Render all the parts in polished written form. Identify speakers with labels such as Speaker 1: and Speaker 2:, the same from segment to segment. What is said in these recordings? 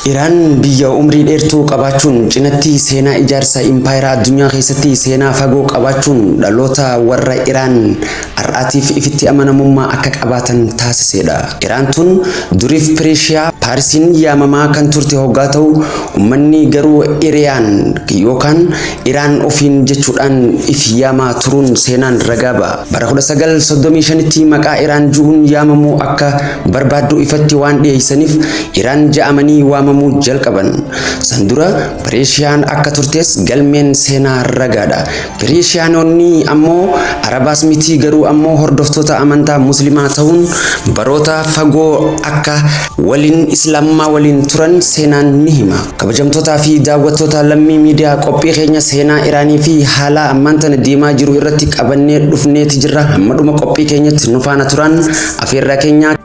Speaker 1: Iraan biyya umrii dheertuu qabaachuun cinatti seenaa ijaarsa impaayeraa addunyaa keessatti seenaa fagoo qabaachuun dhaloota warra Iraan har'aatiif ifitti amanamummaa akka qabaatan taasisedha. Iraan tun duriif Pireeshiyaa Paarisiin yaamamaa kan turte hoggaa ta'u, ummanni garuu Iriyaan yookaan Iraan ofiin jechuudhaan if yaamaa turuun seenaan ragaa ba'a. Bara 1935tti maqaa Iraan ju'uun yaamamuu akka barbaaddu ifatti waan dhiyeessaniif Iraan ja'amanii waamamuu jalqaban. San dura Pireeshiyaan akka turtes galmeen seenaa ragaadha. Pireeshiyaanonni ammoo Arabaas miti, garuu ammoo hordoftoota amantaa Muslimaa ta'uun baroota fagoo akka waliin Islaamummaa waliin turan seenaan ni hima. Kabajamtootaa fi daawwattoota Lammii Miidiyaa, qophii keenya seenaa Iraanii fi haala ammaan tana deemaa jiru irratti qabannee dhufneeti jirra. Hamma dhuma qophii keenyatti nu faana turan afeerraa keenya.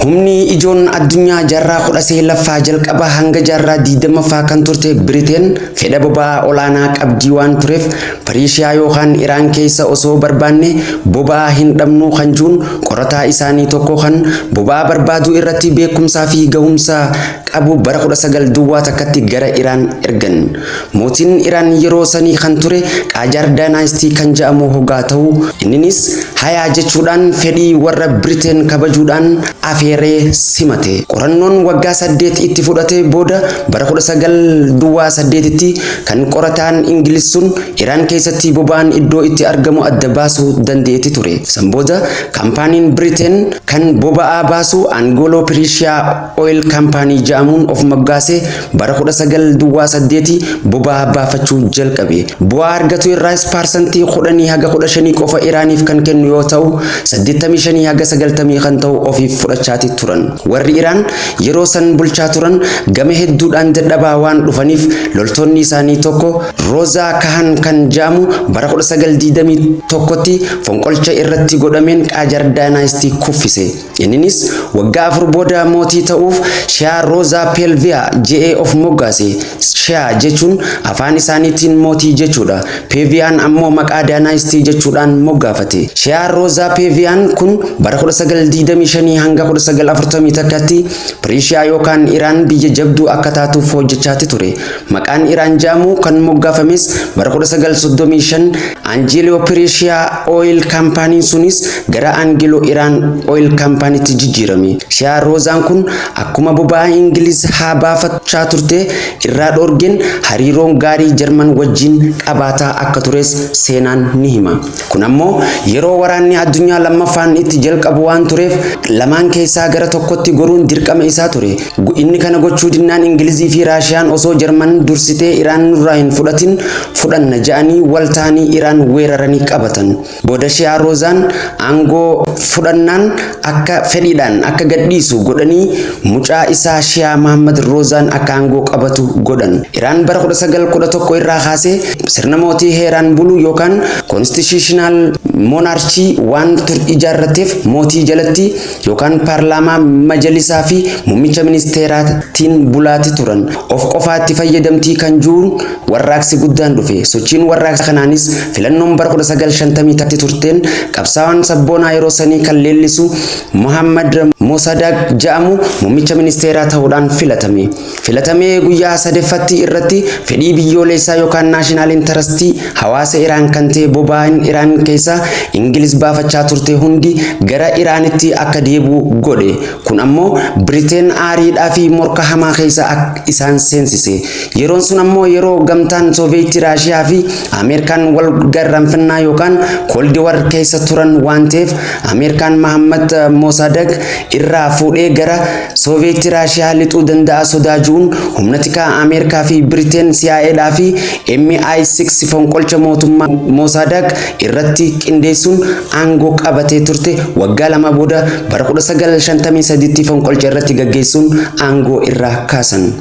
Speaker 1: Humni ijoon addunyaa jaarraa 19ffaa jalqaba hanga jaarraa 20ffaa kan turte Biriteen fedha boba'aa olaanaa qabdii waan tureef, Perishiyaa yookaan Iraan keessa osoo barbaanne boba'aa hin dhabnuu kan juun qorataa isaanii tokko kan boba'aa barbaaduu irratti beekumsaa fi gahumsa qabu bara 19 duwwaa takkatti gara Iraan ergan. Mootiin Iraan yeroo sanii kan ture Qaajaar Dynasty kan ja'amu hoggaa ta'u, inninis hayaa jechuudhaan fedhii warra Britain kabajuudhaan afeeree simate. Qorannoon waggaa 8 itti fudhate booda bara 19 duwwaa 8tti kan qorataan Ingiliz sun Iraan keessatti boba'aan iddoo itti argamu adda baasuu danda'eeti ture. San booda kaampaaniin Britain kan boba'aa baasu Anglo Persia Oil Company ja'amuun of moggaasee bara 19 duwwaa 8 boba'aa baafachuu jalqabe. Bu'aa argatu irraas paarsantii 10 haga 15 qofa Iraaniif kan kennu yoo ta'u, 85 haga 90 kan ta'u ofiif fudhachaati turan. Warri Iraan yeroo san bulchaa turan gama hedduudhaan dadhabaa waan dhufaniif, loltoonni isaanii tokko Roozaa Kahan kan ja'amu bara 1921tti fonqolcha irratti godhameen Qaajar Dynasty kuffise. Inninis waggaa 4 booda mootii ta'uuf Shah Roza Pelvia je'ee of moggaase. Shah jechuun afaan isaaniitiin mootii jechuudha. Peviyaan ammoo maqaa daanaayistii jechuudhaan moggaafate. Shah Roza Peviyaan kun bara 1925 hanga 1941tti Pirishiyaa yookaan Iraan biyya jabduu akka taatuuf hojjechaati ture. Maqaan Iraan ja'amu kan moggaafames bara 1935 Angelio Persia Oil Company sunis gara Anglo Iran Oil Companytti jijjiirame. Shah Roozaan kun akkuma boba'aa Ingiliz haa baafachaa turte irraa dhoorgeen hariiroon gaarii Jarman wajjin qabaataa akka tures seenaan ni hima. Kun ammoo yeroo waraanni addunyaa lammaffaan itti jalqabu waan tureef lamaan keessaa gara tokkotti goruun dirqama isaa ture. Inni kana gochuu dinnaan Ingilizii fi Raashiyaan osoo Jarman dursitee Iraan nurraa hin fudhatin fudhanna ja'anii wal ta'anii Iraan weeraranii qabatan. Booda Shi'aa Roozaan aangoo fudhannaan akka fedhiidhaan akka gadhiisu godhanii mucaa isaa Shi'aa Mahammad Roozaan akka aangoo qabatu godhan. Iraan bara 1911 irraa kaasee sirna mootii heeraan bulu yookaan constitutional monarchy waan ijaarrateef mootii jalatti yookaan paarlaamaa majalisaa fi muummicha ministeeraatiin bulaati turan. Of qofaatti fayyadamtii kan jiruun warraaqsi guddaan dhufe. Sochiin warraaqsa kanaanis filannoon bara 1950 turteen qabsaawaan sabboonaa yeroo sanii kan leellisu Muhammad Mosaddaq ja'amu muummicha ministeeraa ta'uudhaan filatame. Filatamee guyyaa sadeffatti irratti fedhii biyyooleessaa yookaan national interestii hawaasa Iraan kan ta'e boba'aan Iraan keessaa Ingiliz baafachaa turte hundi gara Iraanitti akka deebi'u godhe. Kun ammoo Biriteen aariidhaa fi morka hamaa keessa isaan seensise. Yeroon sun ammoo yeroo gamtaan Sooviyeetii Raashiyaa fi Ameerikaan wal garraamfannaa yookaan Cold War keessa turan waan ta'eef, Ameerikaan Mahammad Mosaddaq irraa fuudhee gara Sooviyeetii Raashiyaa lixuu danda'a sodaa jiruun humna tikaa Ameerikaa fi Biriteen CIAdhaa fi MI6 fonqolcha mootummaa Mosaddaq irratti qindeessuun aangoo qabatee turte waggaa 2 booda bara 1953tti fonqolcha irratti gaggeessuun aangoo irraa kaasan.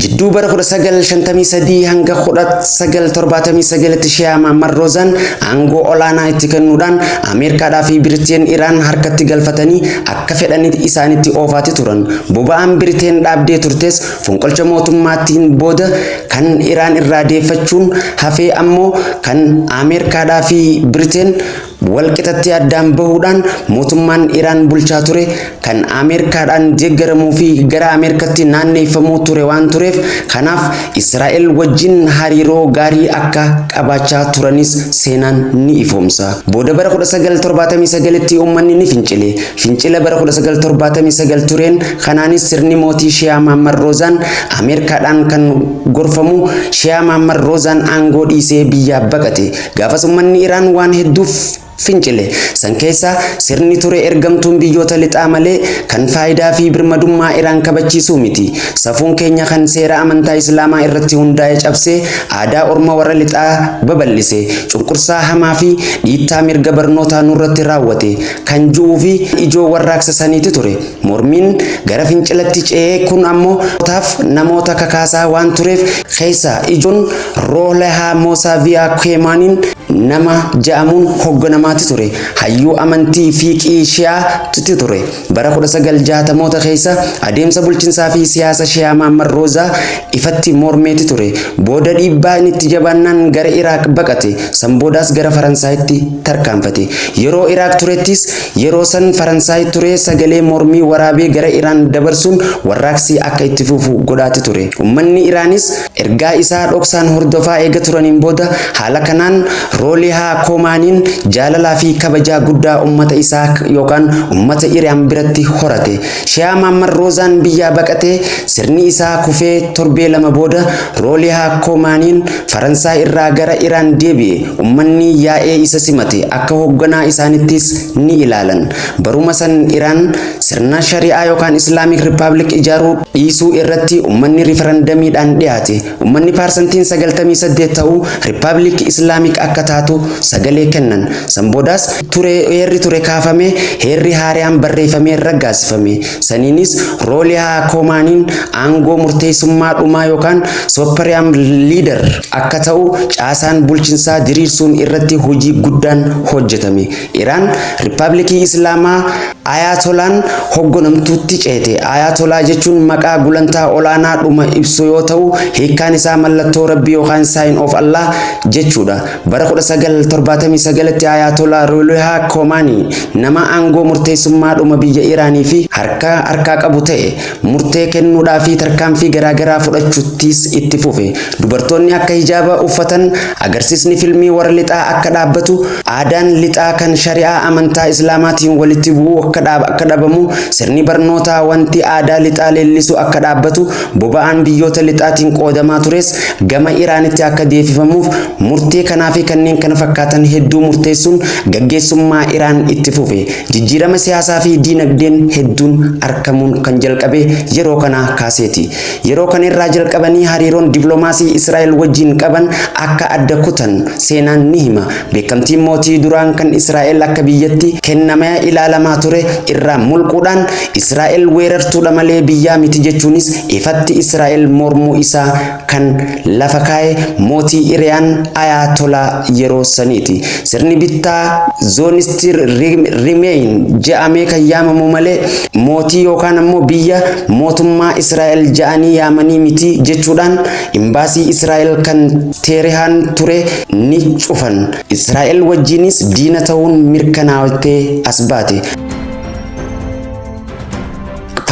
Speaker 1: Jidduu bara 1953 hanga 1979tti Shiyaa Mahammad Roozaan aangoo olaanaa itti kennuudhaan Ameerikaadhaa fi Biriteen Iraan harkatti galfatanii akka fedhanitti isaanitti oofaati turan. Boba'aan Biriteen dhaabdee turtes fonqolcha mootummaatiin booda kan Iraan irraa deeffachuun hafee ammoo kan Ameerikaadhaa fi Biriteen Walqixatti addaan bahuudhaan mootummaan Iraan bulchaa ture kan Ameerikaadhaan deeggaramuu fi gara Ameerikaatti naanneeffamuu ture waan tureef, kanaaf Israa'el wajjin hariiroo gaarii akka qabaachaa turanis seenaan ni ifoomsa. Booda bara 1979tti uummanni ni fincile. Fincila bara 1979 tureen kanaanis sirni mootii Shiyaa Maammar Roozaan Ameerikaadhaan kan gorfamu Shiyaa Maammar Roozaan aangoo dhiisee biyyaa baqate. Gaafas uummanni Iraan waan hedduuf fincile. San keessa sirni ture ergamtuun biyyoota lixaa malee kan faayidaa fi birmadummaa Iraan kabachiisuu miti. Safuun keenya kan seera amantaa Islaamaa irratti hundaa'e cabsee aadaa orma warra lixaa babal'ise. Cunqursaa hamaa fi dhiittaa mirga barnootaa nurratti raawwate kan ju'uu fi ijoo warraaqsa saniiti ture. Mormiin gara fincilatti ce'ee kun ammoo taaf namoota kakaasaa waan tureef, keessa ijoon Roolahaa Moosaaviyaa Keemaaniin nama ja'amuun hoogganamaati ture. Hayyuu amantii fiiqii Shi'aatti ture. Bara 1960moota keessa adeemsa bulchiinsaa fi siyaasa Shi'aa Maammar Roozaa ifatti mormeeti ture. Booda dhiibbaa inni itti jabaannaan gara Iraaq baqate. San boodaas gara Faransaayitti tarkaanfate. Yeroo Iraaq turettis, yeroo san Faransaay ture, sagalee mormii waraabee gara Iraan dabarsuun warraaqsi akka itti fufu godhaati ture. Uummanni Iraanis ergaa isaa dhoksaan hordofaa eega turaniin booda, haala kanaan Roolihaa Koomaaniin jaalalaa fi kabajaa guddaa uummata isaa yookaan uummata Iraan biratti horate. Shiyaa Maammar Roozaan biyyaa baqatee sirni isaa kufee torbee 2 booda Roolihaa Koomaaniin Faransaay irraa gara Iraan deebi'e. Uummanni yaa'ee isa simate, akka hoogganaa isaanittis ni ilaalan. Baruma san Iraan sirna shari'aa yookaan Islamic Republic ijaaruu dhiisuu irratti uummanni riifarandamiidhaan dhiyaate. Uummanni paarsantiin 98 ta'uu Republic Islamic akka taatu sagalee kennan. San boodaas ture heerri ture kaafame, heerri haaraan barreeffamee raggaasifame. Saniinis Roolihaa Koomaaniin aangoo murteessummaa dhumaa yookaan Supreme Leader akka ta'u caasaan bulchiinsaa diriirsuun irratti hojii guddaan hojjetame. Iraan Riippaabilikii Islaamaa Ayatolaan hoogganamtuutti ceete. Ayatolaa jechuun maqaa gulantaa olaanaa dhuma ibsu yoo ta'u, hiikkaan isaa mallattoo Rabbii yookaan Sign of Allah jechuudha. Bara 1979tti Ayatolaa Ruhollah Khomeini nama aangoo murteessummaa dhuma biyya Iraanii fi harka harkaa qabu ta'e. Murtee kennuudhaa fi tarkaanfii garaagaraa fudhachuuttis itti fufe. Dubartoonni akka hijaaba uffatan, agarsiisni filmii warra lixaa akka dhaabbatu, aadaan lixaa kan shari'aa amantaa Islaamaatiin walitti bu'uu akka dhabamu, sirni barnootaa wanti aadaa lixaa leellisu akka dhaabbatu, boba'aan biyyoota lixaatiin qoodamaa tures gama Iraanitti akka deebifamuuf murtee kanaa fi kanneen kana fakkaatan hedduu murteessuun gaggeessummaa Iraan itti fufe. Jijjiirama siyaasaa fi diinagdeen hedduun argamuun kan jalqabe yeroo kana kaaseeti. Yeroo kana irraa jalqabanii hariiroon dippiloomaasii Israa'el wajjin qaban akka adda kutan seenaan ni hima. Beekamtiin mootii duraan kan Israa'el akka biyyatti kennamee ilaalamaa ture irraa mulquudhaan Israa'el weerartuudha malee biyyaa miti jechuunis ifatti Israa'el mormuu isaa kan lafa kaa'e mootii Iraan Ayatolaa yeroo saniiti. Sirni bittaa Zionist regime je'amee kan yaamamu malee mootii yookaan ammoo biyya mootummaa Israa'el ja'anii yaamanii miti jechuudhaan imbaasii Israa'el kan Teerihaan ture ni cufan. Israa'el wajjinis diina ta'uun mirkanaa'ee as baate.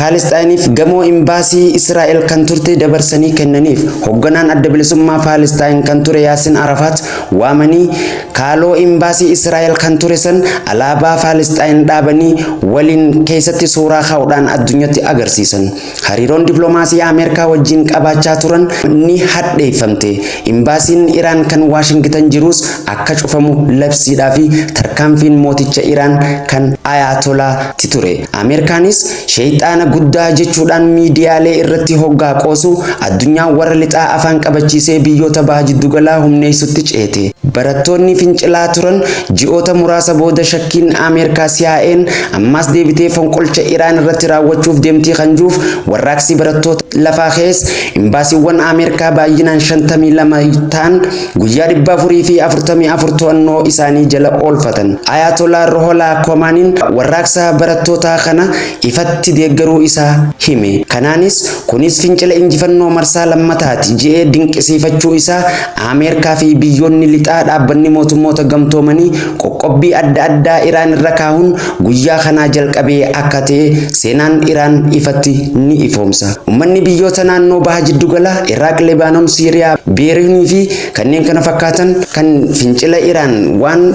Speaker 1: Paalestaayiniif gamoo imbaasii Israa'el kan turte dabarsanii kennaniif. Hoogganaan Adda Bilisummaa Paalestaayin kan ture Yaasin Arafaat waamanii kaaloo imbaasii Israa'el kan ture san alaabaa Paalestaayin dhaabanii waliin keessatti suuraa kaa'uudhaan addunyatti agarsiisan. Hariiroon dippiloomaasii Ameerikaa wajjin qabaachaa turan ni hadheeffamte. Imbaasiin Iraan kan Waashingitan jirus akka cufamu labsiidhaa fi tarkaanfiin mooticha Iraan kan Ayatolaatti ture. Ameerikaanis sheeyxaana guddaa jechuudhaan miidiyaalee irratti hoggaa qoosu addunyaa warra lixaa afaan qabachiisee biyyoota baha jiddugalaa humneessutti ceete. Barattoonni fincilaa turan ji'oota muraasa booda shakkiin Ameerikaa siyaa'een ammas deebitee fonqolcha Iraan irratti raawwachuuf deemtii kan jiruuf warraaqsi barattoota lafaa keessa Imbaasiiwwan Ameerikaa baay'inaan 52 ta'an guyyaa 444 to'annoo isaanii jala oolfatan. Ayatollah Ruhollah Khomeiniin warraaqsa barattootaa kana ifatti deeggaruu isaa hime. Kanaanis kunis fincila injifannoo marsaa lammataati je'ee dinqisiifachuu isaa Ameerikaa fi biyyoonni lixaa dhaabbanni mootummoota gamtoomanii qoqqobbii adda addaa Iraan irra kaa'uun guyyaa kanaa jalqabee akka ta'e seenaan Iraan ifatti ni ifoomsa. Uummanni biyyoota naannoo baha jiddugala Iraaq, Lebaanoon, Siiriyaa, Beeruunii fi kanneen kana fakkaatan kan fincila Iraan waan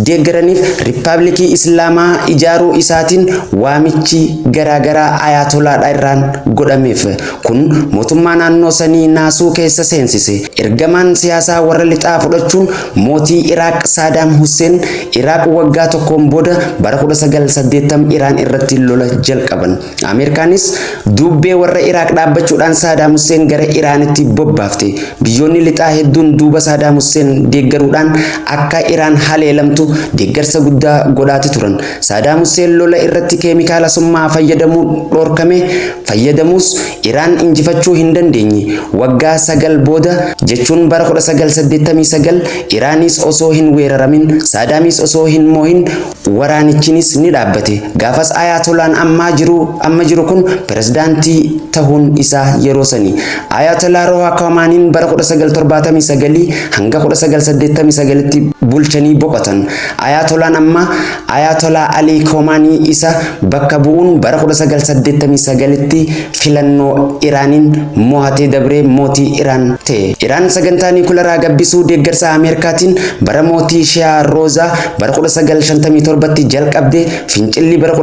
Speaker 1: deeggaraniif Riippaabilikii Islaamaa ijaaruu isaatiin waamichi garaagaraa Ayatolaadha irraan godhameef. Kun mootummaa naannoo sanii naasuu keessa seensise. Ergamaan siyaasaa warra lixaa fudhachuun mootii Iraaq Saadaam Hussein Iraaq waggaa tokkoon booda bara 1980 Iraan irratti lola jalqaban. Ameerikaanis duubbee warra Iraaq dhaabbachuudhaan Saadaam Hussein gara Iraanitti bobbaafte. Biyyoonni lixaa hedduun duuba Saadaam Hussein deeggaruudhaan akka Iraan haleelamtu deeggarsa guddaa godhaati turan. Saadaam Hussein lola irratti keemikaala summaa fayyadamuu dhorkame fayyadamus Iraan injifachuu hin dandeenye. Waggaa 9 booda jechuun bara 1989 Iraanis osoo hin weeraramin Saadaamis osoo hin moohin waraanichinis ni dhaabbate. Gaafas Ayatolaan amma jiru kun pirezidaantii tahuun isaa yeroo sani. Ayatollah Ruhollah Khomeiniin bara 1979 hanga 1989tti bulchanii boqotan. Ayatolaan amma Ayatollah Ali Khamenei isa bakka bu'uun bara 1989tti filannoo Iraaniin mo'atee dabree mootii Iraan ta'e. Iraan sagantaa niwukilaraa gabbisuu deeggarsa Ameerikaatiin bara mootii Shiyaa Roozaa bara 1957tti jalqabde. Fincilli bara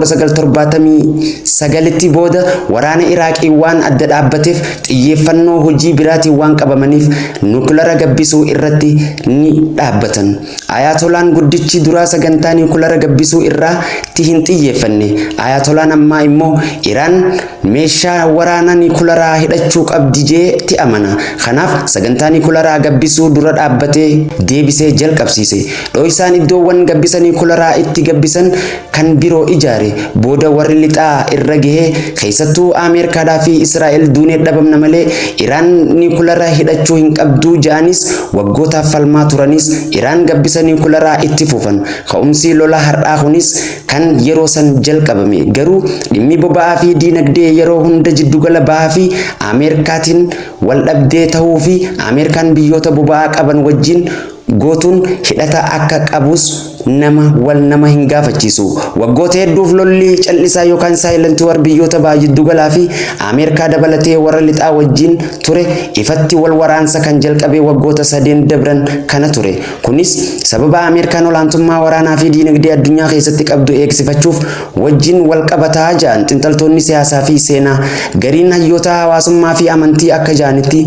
Speaker 1: 1979tti booda waraana Iraaqii waan adda dhaabbateef xiyyeeffannoo hojii biraatiin waan qabamaniif niwukilara gabbisuu irratti ni dhaabbatan. Ayatolaan guddichi duraa sagantaa niwukilara gabbisuu irratti hin xiyyeeffanne. Ayatolaan ammaa immoo Iraan meeshaa waraana niwukilaraa hidhachuu qabdi jeetti amana. Kanaaf sagantaa niwukilaraa gabbisuu dura dhaabbatee deebisee jalqabsiise. Dho'isaan iddoowwan gabbisa niwukilaraa itti gabbisan kan biroo ijaare. Booda warri lixaa irra gahee keessattuu Ameerikaadhaa fi Israa'el duunee dhabamna malee Iraan niwukilara hidhachuu hin qabduu ja'anis waggootaaf falmaa turanis Iraan gabbisa niwukilaraa itti fufan. Ka'umsi lola har'aa kunis kan yeroo san jalqabame. Garuu dhimmi boba'aa fi diinagdee yeroo hunda jiddugala bahaa fi Ameerikaatiin wal dhabdee ta'uu fi Ameerikaan biyyoota boba'aa qaban wajjin gootuun hidhata akka qabus nama wal nama hin gaafachiisu. Waggoota hedduuf lolli callisaa yookaan silent war biyyoota baha jiddugalaa fi Ameerikaa dabalatee warra lixaa wajjin ture ifatti wal waraansa kan jalqabee waggoota sadeen dabran kana ture. Kunis sababa Ameerikaan olaantummaa waraanaa fi diinagdee addunyaa keessatti qabdu eegsifachuuf wajjin wal qabataa ja'an xiinxaltoonni siyaasaa fi seenaa. Gariin hayyoota hawaasummaa fi amantii akka ja'anitti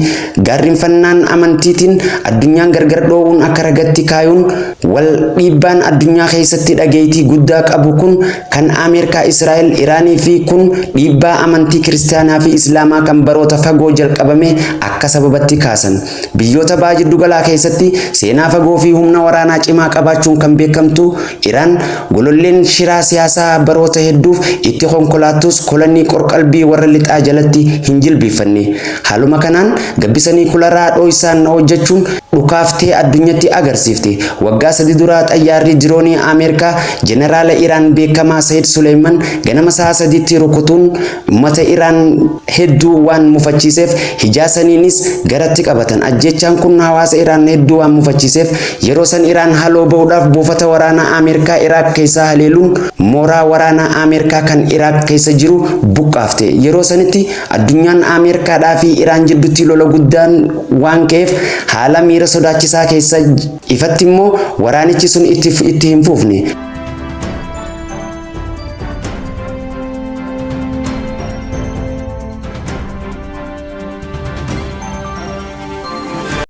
Speaker 1: gaarrinfannaan amantiitiin addunyaan gargar dhoowuun akka ragatti kaayuun wal dhiibbaan addunyaa keessatti dhageettii guddaa qabu kun kan Ameerikaa, Israa'el, Iraanii fi kun dhiibbaa amantii kiristaanaa fi Islaamaa kan baroota fagoo jalqabame akka sababatti kaasan. Biyyoota baha jiddugalaa keessatti seenaa fagoo fi humna waraanaa cimaa qabaachuun kan beekamtu Iraan gololleen shiraa siyaasaa baroota hedduuf itti konkolaattus kolonii qorqalbii warra lixaa jalatti hin jilbiiffanne. Haaluma kanaan gabbisa niwukilaraa dho'isaan hojjechuun dhukaaftee addunyatti agarsiifte. Waggaa 3 duraa xayyaarri diroonii Ameerikaa jeneraala Iraan beekamaa Sayid Suleyman ganama sa'a 3tti rukutuun uummata Iraan hedduu waan mufachiiseef hijaasaniinis garatti qabatan. Ajjechaan kun hawaasa Iraan hedduu waan mufachiiseef yeroo san Iraan haloo bahuudhaaf buufata waraanaa Ameerikaa Iraaq keessaa haleeluun mooraa waraanaa Ameerikaa kan Iraaq keessa jiru buqqaafte. Yeroo sanitti addunyaan Ameerikaadhaa fi Iraan jidduutti lola guddaan waan ka'eef haala miira sodaachisaa keessa ifatti immoo waraanichi sun itti hin fufne.